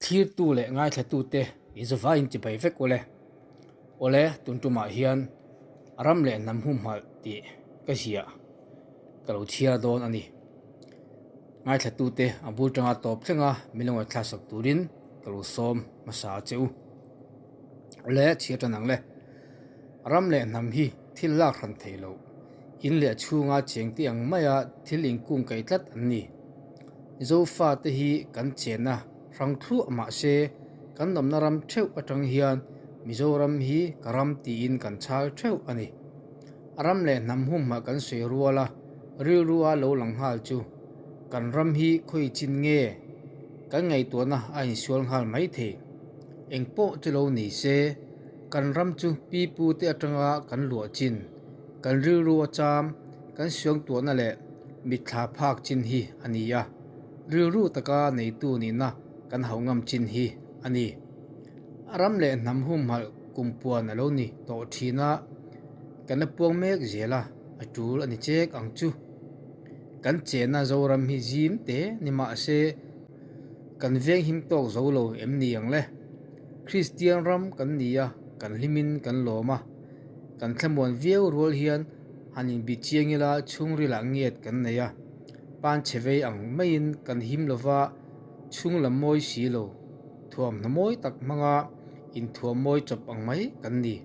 Thlirtu leh ngaithlatute inzawvaiin chibai vek ule. Awle, tun tumah hian ram leh hnam humhalh tih ka ziah ka lo chhiar dawn a ni. Ngaithlatute a bul tanga tawp thlenga min lo ngaihthlak sak turin ka lo sawm hmasa che u. Awle, chhiar tan ang le. Ram leh hnam hi thil lak hran thei loh, in leh chhunga cheng te ang maia thil inkung kaih tlat an ni. Zofate hi kan chenna hrang thluah mah se, kan nawmna ram theuh atang hian Mizoram hi ka ram tiin kan chhal theuh a ni. A ram leh hnam humhma kan sawi rual a, rilrua lo lang nghal chu kan ram hi khawi chin nge? Kan ngaihtuahna a insual nghal mai thei. Eng pawh chu lo ni se, kan ram chu pipute atanga kan luah chin, kan rilrua cham, kan suangtuahna leh mitthla phak chin hi a ni a, rilru taka neitu nihna kan hauh ngam chin hi a ni. A ram leh hnam humhalh kum puan a lo ni tawh thin a, kan la puang mek zel a, a tul a ni chek ang chu. Kan chenna Zoram hi zim te ni mah se kan veng him tawk zo lo em ni ang le? Kristian ram kan ni a, kan hlimin kan lawm a, kan thlamuan viau rual hian Han inbih chiang ila chhungrilah ngiat kan nei a, pan chhe vei ang maiin kan him lova chhung lam mawi si lo, thuamhnaw mawi tak hmanga inthuam mawi chawp ang mai kan ni.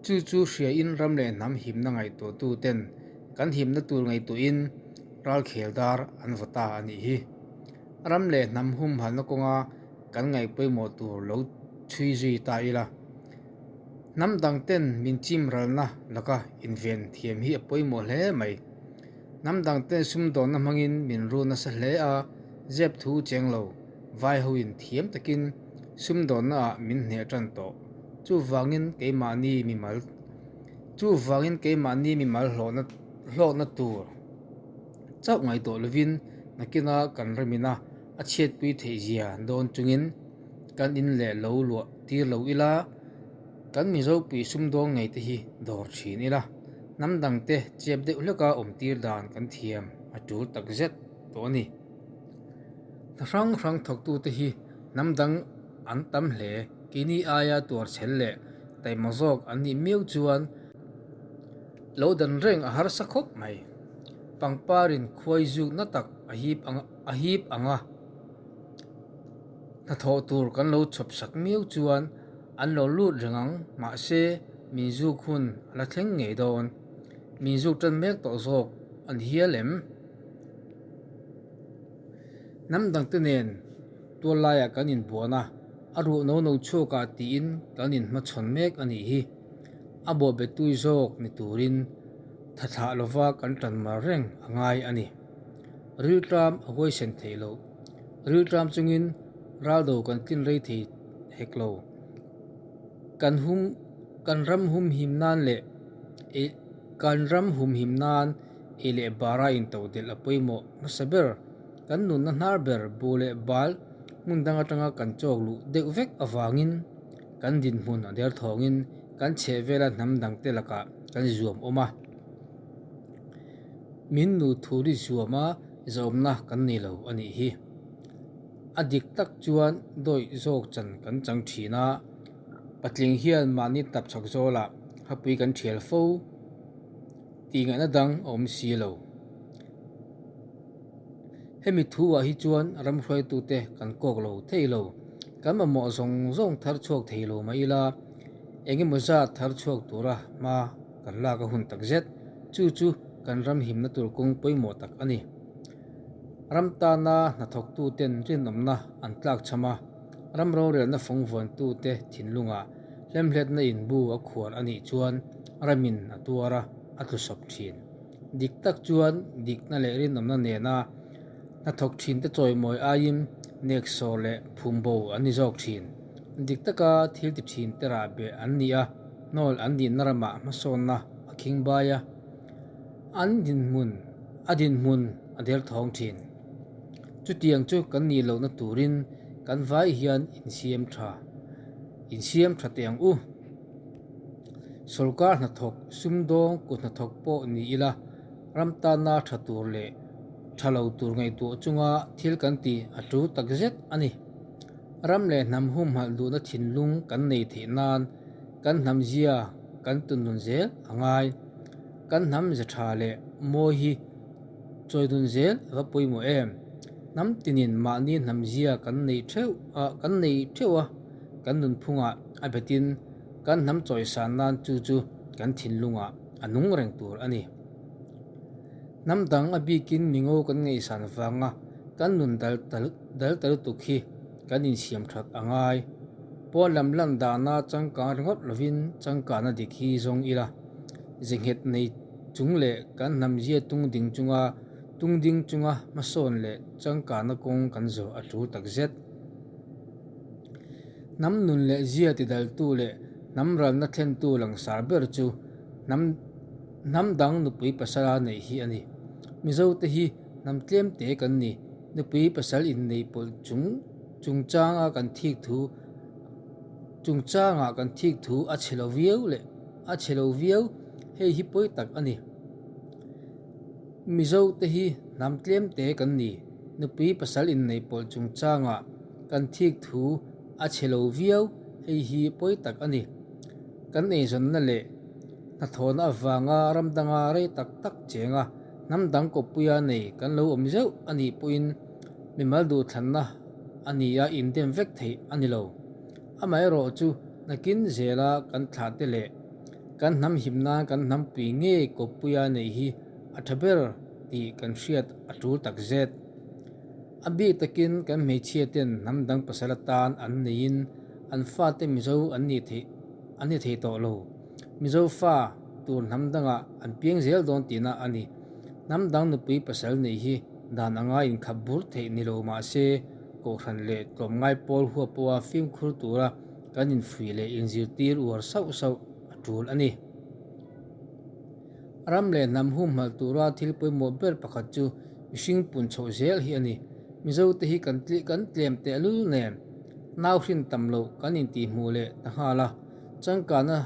Chu chu hriain ram leh hnam himna ngaihtuahtu ten kan himna tur ngaihtuahin ralkhel dar an vaw ta a nih hi. Ram leh hnam humhalna kawnga kan ngaih pawimawh tur lo chhui zui ta ila. Hnam dang ten min chim ralna laka inven thiam hi a pawimawh hle mai. Hnam dang ten sumdawnna hmangin min ru nasa hle a, zep thu cheng lo, vai hoin thiam takin sumdawnna ah min hneh tan tawh. Chuvangin keimahni mimal Chuvangin keimahni mimal hlawhna hlawkna tur chauh ngaihtuah lovin nakina kan remina a chhiatpui theih zia dawn chungin kan in leh lo luah tir lo ila, kan Mizopui sumdawng ngei te hi dawr thin ila, hnam dang te chep deuh hleka awm tir dan kan thiam a tul tak zet tawh a ni. Hna hrang hrang thawktu te hi hnam dang an tam hle, keini aia tuar chhel leh taima zawk an nih miau chuan lo dan reng a harsa khawp mai. Pangparin khuai zuk na tak a hip ang a hip ang a. Hnathawh tur kan lo chhawp sak miau chuan an lo lut reng ang, mahse min zuk hun a la thleng ngei dawn. Min zuk tan mek tawh zawk an hial em? Hnam dangte nen tual laiah kan inbuan a, a ruh no no chhuakah tiin kan inhmachhawn mek a nih hi. A bawhbetui zawk ni turin thathlah lova kan tan mar reng a ngai a ni. Rilṭam a huaisen theih loh. Rilṭam chungin raldo kan tlin rei thei hek lo. Kan hum kan ram humhim nan leh ei kan ram humhim nan ei leh bara intodelh a pawimawh hmasa ber. Kan nunna hnar ber bu leh bal hmun dang atanga kan chawk luh deuh vek avangin kan dinhmun a derthawngin kan chhehvela hnam dangte lakah kan zuam awm a. Min nu thuri zuama zawmna kan nei lo a nih hi. A dik tak chuan dawih zawk chan kan chang thin a, patling hian mahni tap chhak zawlah hapui kan thial fo tih ngaihna dang a awm si lo. Hemi thuah hi chuan ramhruaitute kan kawk lo thei lo. Kan mamawh zawng zawng thar chhuak thei lo mah ila, eng emaw zat thar chhuak tura hma kan lak a hun tak zet. Chu chu kan ram himna tur kawng pawimawh tak a ni. Ram tana hnathawktuten rinawmna an tlak cham a, ram rorelna fawng vuantute thinlungah hlemhletna inbu a khuar a nih chuan ramin a tuar a, a tlusawp thin. Dik tak chuan dikna leh rinawmna nena hnathawk thinte chawimawi aiin neksawr leh phumbo an ni zawk thin. Dik taka thil ti thinte rahbeh an ni a, hnawl an dinna ramah hmasawnna a khing bai a, an dinhmun a dinhmun a derthawng thin. Chutiang chu kan nih lohna turin kan vai hian insiam tha insiam tha teh ang u. Sorkar hnathawk, sumdawng kut hnathawk pawh ni ila, ram tana tha tur leh tha lo tur ngaihtuah chunga thil kan tih a tul tak zet a ni. Ram leh hnam humhalh duhna thinlung kan nei theih nan kan hnam zia kan tunnun zel a ngai. Kan hnam ze tha leh mawi hi chawi dun zel a va pawimawh em? Hnam tinin mahni hnam zia kan nei theuh a, kan nei theuh a, kan nunphungah a betin kan hnam chawisan nan chu chu kan thinlungah a nung reng tur a ni. Hnam dang a bikin mingo kan ngaihsan vanga kan nun dal dal ta lutuk hi kan insiam that a ngai. Pawn lam lan dahna changkang ringawt lovin changkana dik hi zawng ila. Ze nghet nei chung leh kan hnam zia tung ding chunga tung ding chunga hmasawn leh changkana kawng kan zawh a tul tak zet. Hnam nun leh zia tidaltu leh hnam ralna thlentu langsar ber chu hnam hnam dang nupui pasala neih hi a ni. Mizote hi hnam tlem te kan ni. Nupui pasal inneih pawlh chung chungchanga kan thik thu chungchanga kan thik thu a chhe lo viau leh a chhe lo viau hei hi pawi tak a ni. Mizote hi hnam tlem te kan ni. Nupui pasal inneih pawlh chungchanga kan thik thu a chhe lo viau hei hi pawi tak a ni. Kan eizawnna leh hnathawhna avanga ram danga rei tak tak chenga hnam dang kawppuia nei kan lo awm zeuh a nih pawhin mimal duhthlanna a ni a indem vek theih a ni lo. Amaherawh chu nakin zela kan thlah te leh kan hnam him nan kan hnam pui ngei kawppuia neih hi a tha ber tih kan hriat a tul tak zet. A bik takin kan hmeichhia ten hnam dang pasal atan an neiin an fate Mizo an nih theih an ni thei tawh lo. Mizo fa tur hnam dangah an piang zel dawn tihna a ni. Hnam dang nupui pasal neih hi dan anga inkhap bur theih ni lo mah se kohhran leh tlawmngai pawl huap pawha fimkhur tura kan infuih leh inzirtir uar sauh sauh a tul a ni. Ram leh hnam humhalh tura thil pawimawh ber pakhat chu mihring pun chhoh zel hi a ni. Mizote hi kan kan tlem tehlul nen nau hrin tam loh kan intihhmuh leh ta nghal a, changkana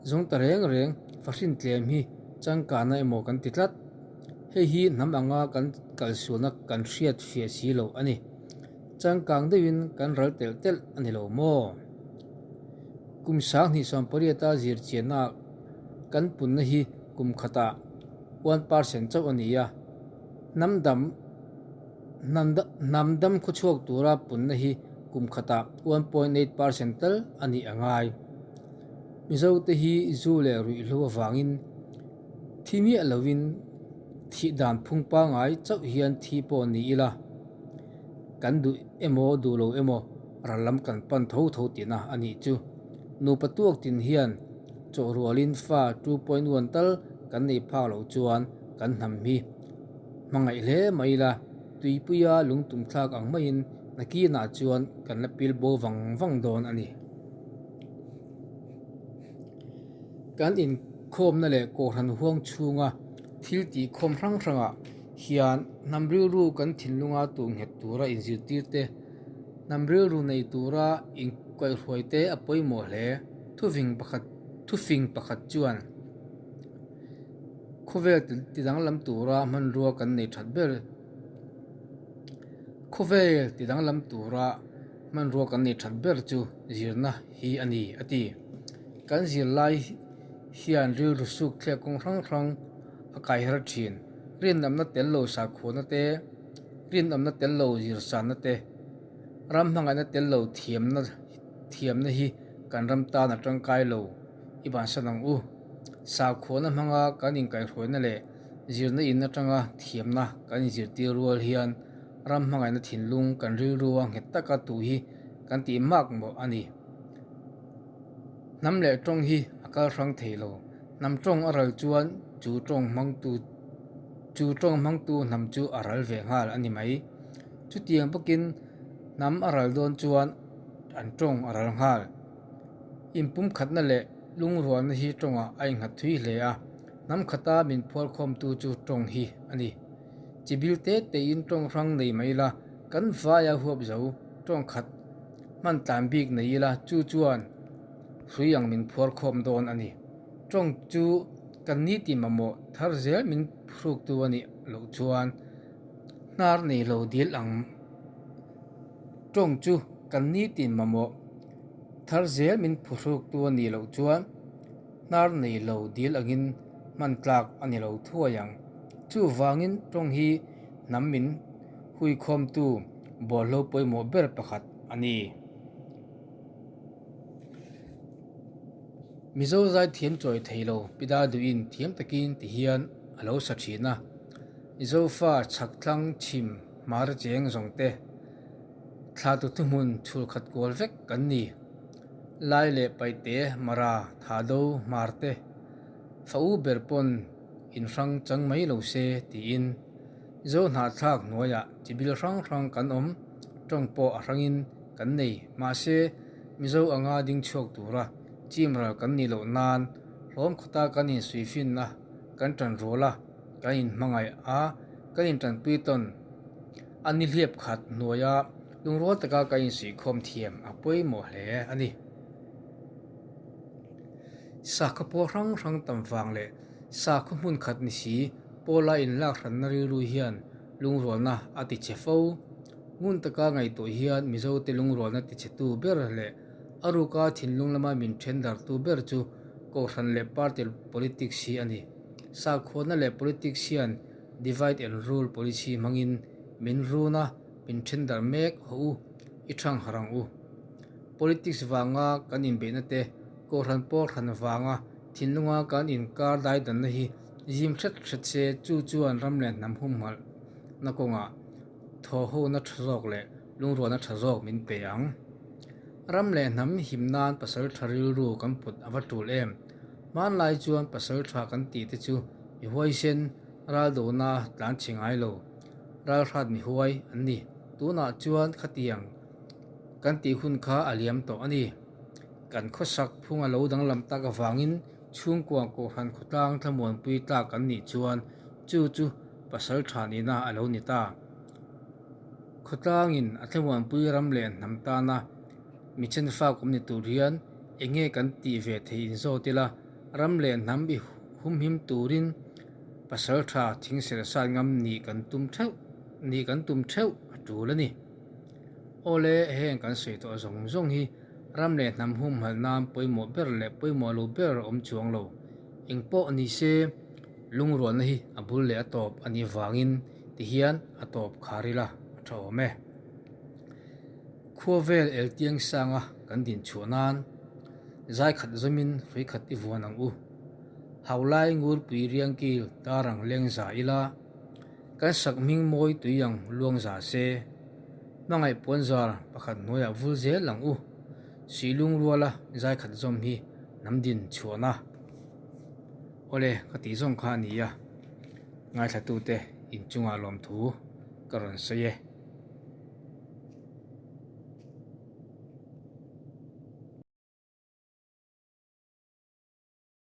zawng ta reng reng fahrin tlem hi changkana emaw kan ti tlat. Hei hi hnam anga kan kalsualna kan hriat fiah si loh a ni. Changkang deuhin kan ral telh telh a ni lo maw? Kum 2018 zir chianna kan punna hi kum khatah 1% chauh a ni a, hnam dam hnam dam khawchhuak tura punna hi kum khatah 1.8% tal a nih a ngai. Mizote hi zu leh ruihhlo avangin Thi miah lovin thih dan phung pangngai chauh hian thi pawh ni ila, kan duh emaw duh lo emaw ral lam kan pan tho tho tihna a nih chu. Nupa tuak tin hian chawhrualin fa 2.1 tal kan nei phak loh chuan kan hnam hi hmangaih hle mai ila, tuipuia lungtum thlak ang maiin nakinah chuan kan la pil bo vang vang dawn a ni. Kan inkhawmna leh kohhran huang chhunga thil tihkhawm hrang hrangah hian hnam rilru kan thinlunga tuh nghet tura inzirtir te, hnam rilru nei tura inkaihhruai te a pawimawh hle. Thufing pakhat thufing pakhat chuan khawvel tidanglam tura hmanrua kan nei that ber khawvel tidanglam tura hmanrua kan nei that ber chu zirna hi a ni a ti. Kan zirlai hian rilru suk thlek kawng hrang hrang a kai her thin. Rinawmna tel lo sakhuana te, rinawmna tel lo zirsanna te, ram hmangaihna tel lo thiamna thiamna hi kan ram tan a tangkai lo i bansan ang u. Sakhuana hmanga kan inkaihhruaina leh zirna in atanga thiamna kan inzirtir rual hian ram hmangaihna thinlung kan rilrua nghet taka tuh hi kan tih mak mawh a ni. Hnam leh tawng hi a kal hrang thei lo. Hnam tawng a ral chuan chu tawng hmangtu chu tawng hmangtu hnam chu a ral ve nghal a ni mai. Chutiang bawkin hnam a ral dawn chuan an tawng a ral nghal. Inpumkhatna leh lungrualna hi tawngah a innghat thui hle a, hnam khata min phuarkhawmtu chu tawng hi a ni. Chi bil te tein tawng hrang nei mai la, kan vaia huap zo tawng khat hman tlan bik nei ila chu chuan hrui ang min phuar khawm dawn a ni. Tawng chu kan ni ti mamawh thar zel min hruktu a nih loh chuan hnar nei lo dil ang tawng chu. Kan nitin mamawh thar zel min phuhruktu a nih loh chuan hnar nei lo dil angin hman tlak a ni lo thuai ang. Chuvangin tawng hi hnam min huikhawmtu bawlhlo pawimawh ber pakhat a ni. Mizo zaithiam chawi thei lo Pida duhin thiam takin ti hian a lo sa thin a. Zofa chhak thlang chhim hmar cheng zawng te thlatu thuhmun chhul khat kual vek kan ni. Lai leh Paihte, Mara, Thado, Hmar te fa u ber pawn inhrang chang mai lo se tiin Zo hnahthlak hnuaiah chibil hrang hrang kan awm tawng pawh a hrangin kan nei. Mahse, Mizo anga ding chhuak tura chim ral kan nih loh nan hlawm khawta kan insuifinna kan tan rual a, kan inhmangaih a, kan intanpui tawn a ni hliap khat hnuaia lungrual taka kan insuihkhawm thiam a pawimawh hle a ni. Sakhaw pawl hrang hrang tam vang leh sakhaw hmun khat ni si pawla inlak hranna rilru hian lungrualna a ti che fo. Ngun taka ngaihtuah hian Mizote lungrualna ti chetu ber leh a ruka thinlung lama min then dartu ber chu Kohhran leh Party politics hi a ni. Sakhuana leh politics hian divide and rule policy hmangin min run a, min then darh mek haw u, i thang harh ang u. Politics vanga kan inbeihna te, Kohhran pawl hran vanga thinlunga kan inkar daidanna hi zim hret hret se chu chuan ram leh hnam humhalhna kawngah thawhhona tha zawk leh lungrualna tha zawk min pe ang. Ram leh hnam him nan pasal tha rilru kan put a va tul em? Hmanlai chuan pasal tha kan tih te chu mi huaisen, ral dona tlan chhe ngai lo, ral hrat mi huai an ni. Tunah chuan khatiang kan tih hun kha a liam tawh a ni. Kan khawsak phung a lo danglam tak avangin chhungkua Kohhran khawtlang thlamuanpui tlak kan nih chuan chu chu pasal tha nihna a lo ni ta. Khawtlangin a thlamuanpui ram leh hnam tana mi chenfak awm ni tur hian eng nge kan tih ve theih inzawt ila, ram leh hnam i humhim turin pasal tha thing serh sat ngam nih kan tum theuh nih kan tum theuh a tul a ni. Awle, heng kan sawi tawh zawng zawng hi ram leh hnam humhalh nan pawimawh ber leh pawimawh lo ber a awm chuang lo. Eng pawh ni se, lungrualna hi a bul leh a tawp a nih vangin ti hian a tawp khar ila a tha awm e. Khuavel eltiang sanga kan din chhuah nan zai khat zawmin hrui khat i vuan ang u. Haulai ngurpui riangkil darang leng za ila kan sak hming mawi tui ang luang za se. Hmangaih puanzar pakhat hnuaiah vul zel ang u. Sihlung ruala zai khat zawm hi hnam din chhuahna. Awle ka tih zawng kha a ni a, ngaithlatute inchungah lawmthu ka rawn sawi e.